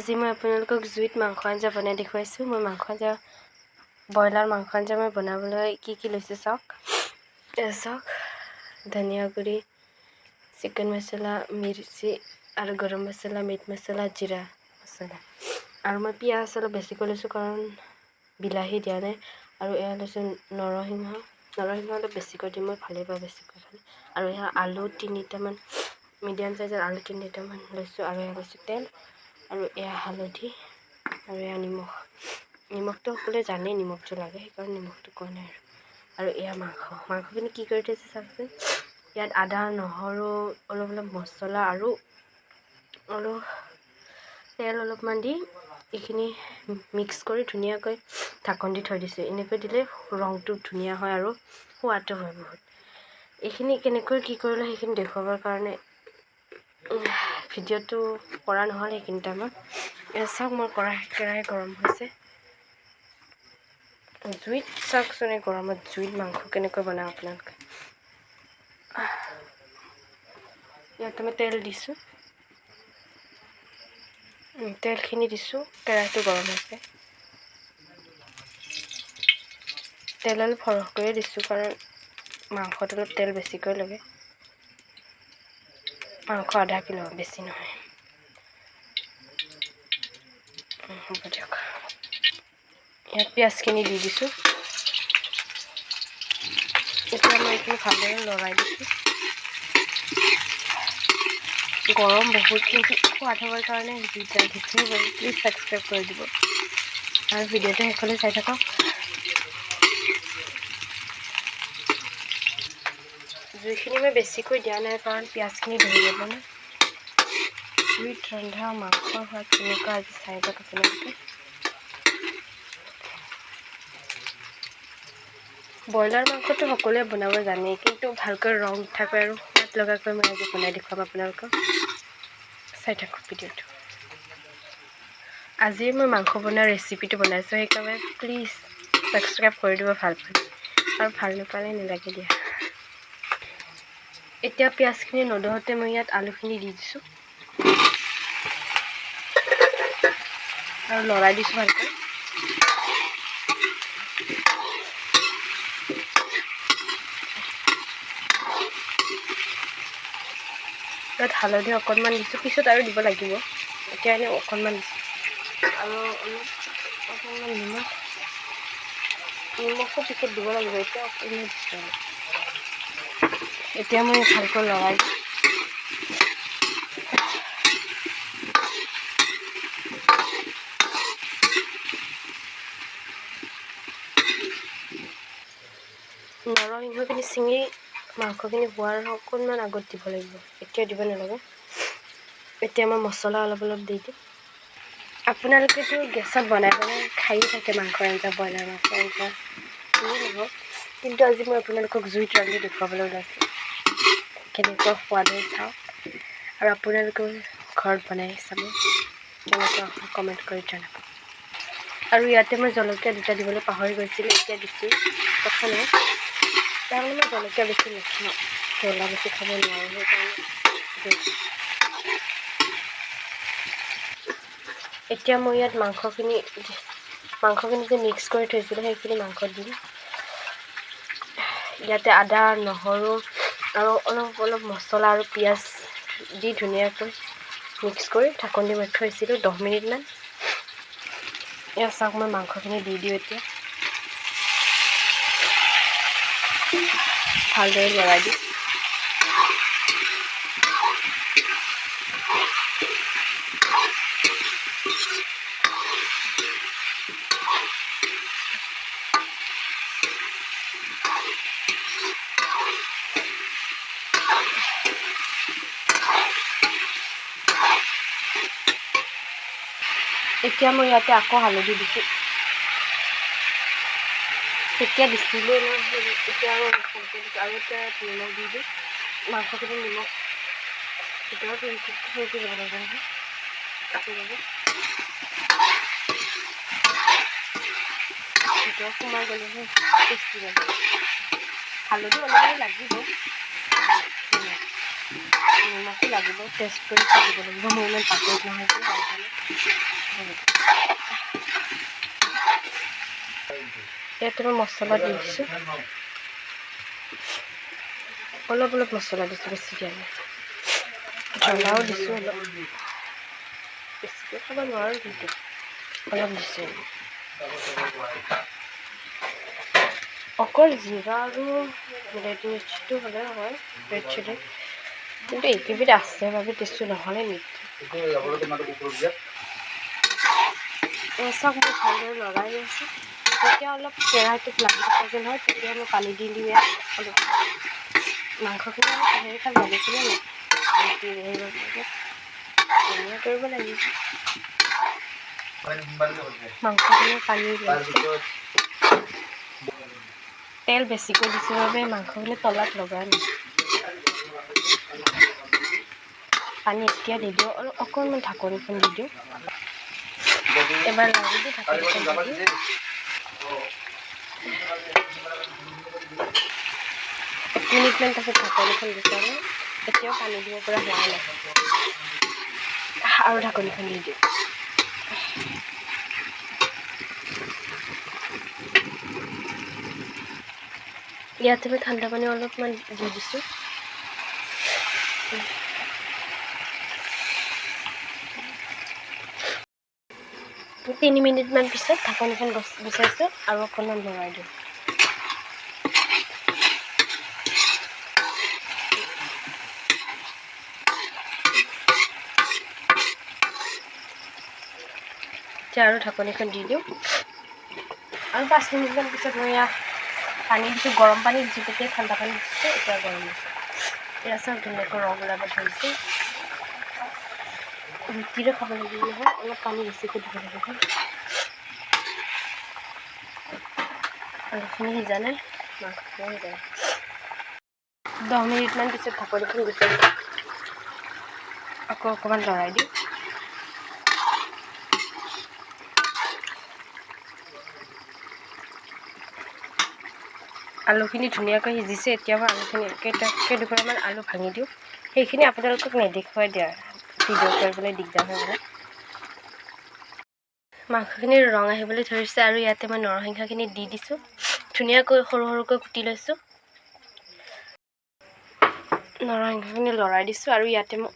আজি মই আপোনালোকক জুইত মাংস আঞ্জা বনাই দেখুৱাইছোঁ। মই মাংস আঞ্জা, ব্ৰইলাৰ মাংস আঞ্জা মই বনাবলৈ কি কি লৈছোঁ চাওক। চাওক, ধনিয়া গুড়ি, চিকেন মছলা, মিৰ্চি আৰু গৰম মছলা, মিট মছলা, জিৰা মছলা। আৰু মই পিঁয়াজ অলপ বেছিকৈ লৈছোঁ, কাৰণ বিলাহী দিয়া নাই। আৰু এয়া লৈছোঁ নৰসিংহ। নৰসিংহ অলপ বেছিকৈ দিম, মই ভালেই পাওঁ বেছিকৈ খালে। আৰু এয়া আলু তিনিটামান, মিডিয়াম চাইজৰ আলু তিনিটামান লৈছোঁ। আৰু এয়া লৈছোঁ তেল, আৰু এয়া হালধি, আৰু এয়া নিমখ। নিমখটো সকলোৱে জানেই নিমখটো লাগে, সেইকাৰণে নিমখটো কোৱা নাই। আৰু আৰু এয়া মাংস। মাংসখিনি কি কৰি থৈছে চাওকচোন। ইয়াত আদা, নহৰু, অলপ অলপ মছলা আৰু অলপ তেল অলপমান দি এইখিনি মিক্স কৰি ধুনীয়াকৈ ঢাকন দি থৈ দিছোঁ। এনেকৈ দিলে ৰংটো ধুনীয়া হয় আৰু সোৱাদো হয় বহুত। এইখিনি কেনেকৈ কি কৰিলোঁ সেইখিনি দেখুৱাবৰ কাৰণে ভিডিঅ'টো কৰা নহ'ল সেইখিনি টাইমত। এয়া চাওক, মোৰ কেৰাহী গৰম হৈছে। জুইত চাওকচোন, এই গৰমত জুইত মাংস কেনেকৈ বনাওঁ আপোনালোকে। ইয়াতে মই তেল দিছোঁ, তেলখিনি দিছোঁ, কেৰাহীটো গৰম হৈছে। তেল অলপ সৰহকৈয়ে দিছোঁ, কাৰণ মাংসত অলপ তেল বেছিকৈ লাগে। মাংস আধা কিলো, বেছি নহয়। হ'ব দিয়ক। ইয়াত পিঁয়াজখিনি দি দিছোঁ। এতিয়া মই এইখিনি ভালদৰে লৰাই দিছোঁ। গৰম বহুত, কিন্তু সোৱাদ হ'বৰ কাৰণে জুইত ৰান্ধিছোঁ বাৰু। প্লিজ ছাবস্ক্ৰাইব কৰি দিব আৰু ভিডিঅ'টো শেষলৈ চাই থাকক। জুইখিনি মই বেছিকৈ দিয়া নাই, কাৰণ পিঁয়াজখিনি ধৰি যাব ন। জুইত ৰন্ধা মাংসৰ সোৱাদ কেনেকুৱা আজি চাই লওক আপোনালোকে। ব্ৰইলাৰ মাংসটো সকলোৱে বনাব জানেই, কিন্তু ভালকৈ ৰং উঠাকৈ আৰু সোৱাদ লগাকৈ মই আজি বনাই দেখুৱাম আপোনালোকক। চাই থাকক ভিডিঅ'টো। আজি মই মাংস বনোৱা ৰেচিপিটো বনাইছোঁ, সেইকাৰণে প্লিজ ছাবস্ক্ৰাইব কৰি দিব ভাল পালে, আৰু ভাল নাপালে নালাগে দিয়া। এতিয়া পিঁয়াজখিনি নদহোঁতে মই ইয়াত আলুখিনি দি দিছোঁ আৰু লৰাই দিছোঁ ভালকৈ। ইয়াত হালধি অকণমান দিছোঁ, পিছত আৰু দিব লাগিব, এতিয়া এনেই অকণমান দিছোঁ। আৰু অলপ অকণমান নিমখ, নিমখো পিছত দিব লাগিব, এতিয়া অকণমান দিছোঁ। এতিয়া মই ভালকৈ লৰাই দিছোঁ। নৰসিংহখিনি ছিঙি মাংসখিনি হোৱাৰ অকণমান আগত দিব লাগিব, এতিয়া দিব নালাগে। এতিয়া মই মছলা অলপ অলপ দি দিম। আপোনালোকেতো গেছত বনাই বনাই খায়ে থাকে মাংস আঞ্জা, ব্ৰইলাৰ মাংস আঞ্জা যিয়ে নহওক, কিন্তু আজি মই আপোনালোকক জুইত ৰান্ধি দেখুৱাবলৈ ওলাইছোঁ। কেনেকুৱা সোৱাদ হয় চাওক, আৰু আপোনালোকেও ঘৰত বনাই চাব কেনেকুৱা হয়, কমেণ্ট কৰি জনাব। আৰু ইয়াতে মই জলকীয়া দুটা দিবলৈ পাহৰি গৈছিলোঁ, এতিয়া দিছোঁ, কথা নাই। তাৰমানে মই জলকীয়া বেছি নাখাওঁ, জ্বলা বেছি খাব নোৱাৰোঁ, সেইকাৰণে। এতিয়া মই ইয়াত মাংসখিনি যে মিক্স কৰি থৈছিলোঁ সেইখিনি মাংসত দিম। ইয়াতে আদা, নহৰু আৰু অলপ অলপ মছলা আৰু পিঁয়াজ দি ধুনীয়াকৈ মিক্স কৰি ঢাকন দি মই থৈছিলোঁ 10 মিনিটমান। ইয়াত চাওক, মই মাংসখিনি দি দিওঁ এতিয়া, ভালদৰে লৰাই দিওঁ। এতিয়া মই ইয়াতে আকৌ হালধি দিছোঁ, তেতিয়া দিছিলোঁ ন, এতিয়া আৰু অলপ কমকৈ দিছোঁ। আৰু এতিয়া নিমখ দি দিওঁ। মাংসখিনি নিমখ ভিতৰত সেকি যাব লাগিব নহয়, ভিতৰত সোমাই গ'লেহে টেষ্টি লাগে। হালধি অলপমান লাগিব, নিমখো লাগিব, টেষ্ট কৰি চাই দিব লাগিব। মই ইমান পাকৈত নহয় যে। ইয়াতে মই মছলা দি দিছোঁ, অলপ অলপ মছলা দিছোঁ, বেছি দিয়া নাই। জ্বলাও দিছোঁ অলপ, বেছিকৈ খাব নোৱাৰোঁ কিন্তু অলপ দিছোঁ। অকল জিৰা আৰু ৰেড মিৰ্চটো হ'লে হয়, ৰেড চিলি, কিন্তু এইকেইবিধ আছে বাবে দিছোঁ, নহ'লে নিদিওঁ। চাওক, মই ভালদৰে লৰাই আছোঁ। যেতিয়া অলপ কেৰাহীটোত লাগি থকা যেন হয়, তেতিয়া মই পানী দি দিওঁ। ইয়াত অলপ মাংসখিনি অলপ হেৰি খাই লাগিছিলে ন, সেইবাবে ধুনীয়া কৰিব লাগিব। মাংসখিনি পানী ওলাইছে, তেল বেছিকৈ দিছোঁ বাবে মাংসখিনি তলাত লগা নাই। পানী এতিয়া নিদিওঁ, অলপ অকণমান ঢাকনিখন দি দিওঁ। এবাৰ লাৰি দি ঢাকনিখন দি দিওঁ। 1 মিনিটমান পাছত ঢাকনিখন গুচালোঁ। এতিয়াও পানী দিব পৰা হোৱা নাই, আৰু ঢাকনিখন দি দিওঁ। ইয়াতে মই ঠাণ্ডা পানী অলপমান দি দিছোঁ। 3 মিনিটমান পিছত ঢাকনিখন গুচাইছোঁ আৰু অকণমান লৰাই দিওঁ। এতিয়া আৰু ঢাকনিখন দি দিওঁ। আৰু 5 মিনিটমান পিছত মই ইয়াত পানী দিছোঁ, গৰম পানী দিছোঁ। তেতিয়া ঠাণ্ডা পানী দিছোঁ, এতিয়া গৰম দিছোঁ। এয়া চাওক, ধুনীয়াকৈ ৰং ওলাব ধৰিছে। ৰুটিৰে খাব লাগিব নহয়, অলপ পানী বেছিকৈ দিব লাগিব। আলুখিনি সিজা নাই, মাংসখিনি সিজা নাই। 10 মিনিটমান পিছত ঢাকনিখন গুচাইছোঁ, আকৌ অকণমান লৰাই দিওঁ। আলুখিনি ধুনীয়াকৈ সিজিছে। এতিয়া মই আলুখিনি কেইটুকুৰামান আলু ভাঙি দিওঁ। সেইখিনি আপোনালোকক নেদেখুৱাই দিয়া, ভিডিঅ' কৰিবলৈ দিগদাৰ হয়। মানে মাংসখিনিৰ ৰং আহিবলৈ ধৰিছে আৰু ইয়াতে মই নৰসিংহখিনি দি দিছোঁ। ধুনীয়াকৈ সৰু সৰুকৈ কুটি লৈছোঁ। নৰসিংহখিনি লৰাই দিছোঁ আৰু ইয়াতে মই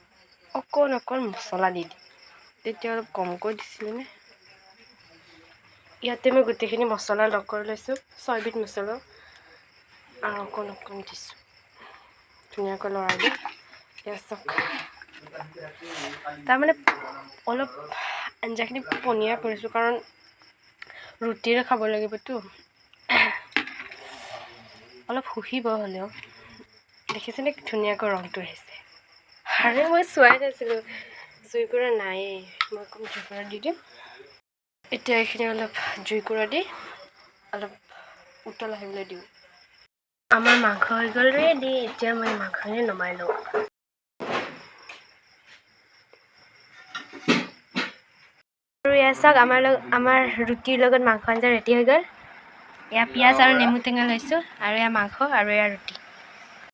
অকণ অকণ মছলা দি দিম। তেতিয়া অলপ কমকৈ দিছিলোঁনে। ইয়াতে মই গোটেইখিনি মছলা লগ কৰি লৈছোঁ, 6বিধ মছলা, আৰু অকণ অকণ দিছোঁ। ধুনীয়াকৈ লৰাই দিম। এয়া চাওক, তাৰমানে অলপ আঞ্জাখিনি পনীয়া কৰিছোঁ, কাৰণ ৰুটিৰে খাব লাগিবতো, অলপ শুহিব হ'লেও। দেখিছেনে, ধুনীয়াকৈ ৰংটো আহিছে। আৰে, মই চোৱাই নাছিলোঁ, জুইকুৰা নায়েই। মই অকণ জুইকুৰা দি দিম। এতিয়া এইখিনি অলপ জুইকুৰা দি অলপ উতল আহিবলৈ দিওঁ। আমাৰ মাংস হৈ গ'ল ৰেডি। এতিয়া মই মাংসখিনি নমাই লওঁ। আৰু এয়া চাওক, আমাৰ ৰুটিৰ লগত মাংস আঞ্জা ৰেডি হৈ গ'ল। এয়া পিঁয়াজ আৰু নেমু টেঙা লৈছোঁ আৰু এয়া মাংস আৰু এয়া ৰুটি।